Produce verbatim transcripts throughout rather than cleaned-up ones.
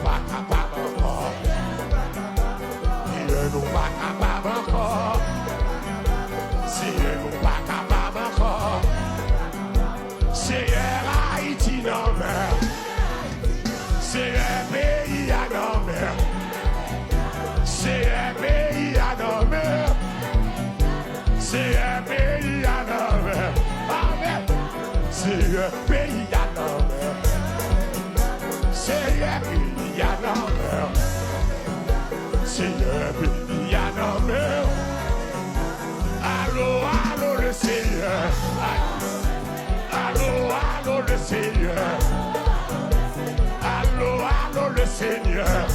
Pa kapab ankò. Seyè, nou pa kapab ankò. Seyè, nou pa kapab ankò. Seyè, Ayiti nan men w. Seyè, peyi a nan men w. Seyè, peyi a nan men w. Seyè, peyi a nan men w. Amèn. Seyè, peyi a nan men w. Seyè, peyi a nan men w. Seyè, peyi a nan men w. Allô, allô, le Seigneur. Allô, allô, le Seigneur. Allô, allô, le Seigneur.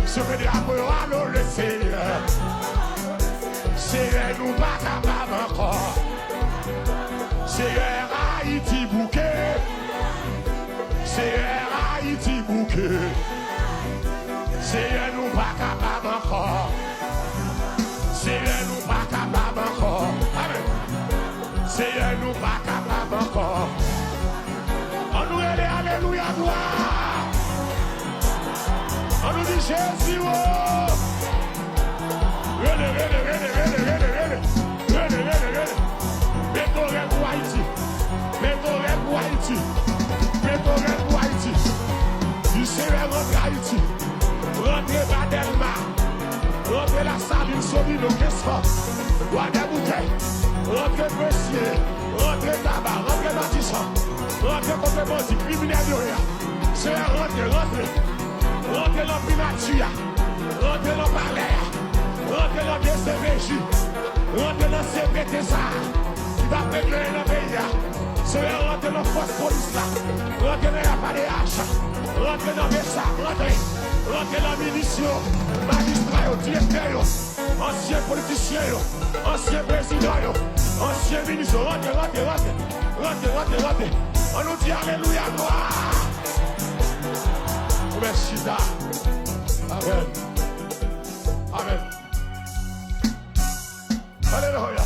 Souffle drapeau, allô, le Seigneur. Seyè, nou pa kapab ankò. Seyè, Ayiti bouke. Seyè, Ayiti bouke. Seyè, nou pa kapab ankò. Seyè, nou pa kapab ankò. Amèn. Seyè, nou pa kapab ankò. Ann nou rele alelouya glwa. Ann nou di Jezi wo. Rele, rele, rele, rele, rele, rele. Rele, rele, rele. Mete yon rèl pou Ayiti. Mete yon rèl pou Ayiti. Mete yon rèl pou Ayiti. Di Seyè rantre Ayiti. Rantre ba Dèlma. Rantre Lasalin, Solino, Kenskòf, Bwadèboukè. Rantre Presye. Rantre Taba. Rantre Matisan. Rantre kote bandi, kriminèl yo ye a. Seyè, rantre, rantre. Rantre nan primati a. Rantre nan palè a. Rantre nan D C P J. Rantre nan C P T sa a ki t ap regle nan peyi a. Seyè, rantre nan fòs polis la. Rantre nan F A D H. Rantre nan B S A. Rantre. Rantre nan minis yo, majistra yo, direktè yo, ansyen politisyen yo, ansyen prezidan yo, ansyen minis yo. Rantre, rantre, rantre. Rantre, rantre, rantre. Ann nou di alelouya glwa. Ou mèt chita. Amèn. Amèn. Alelouya.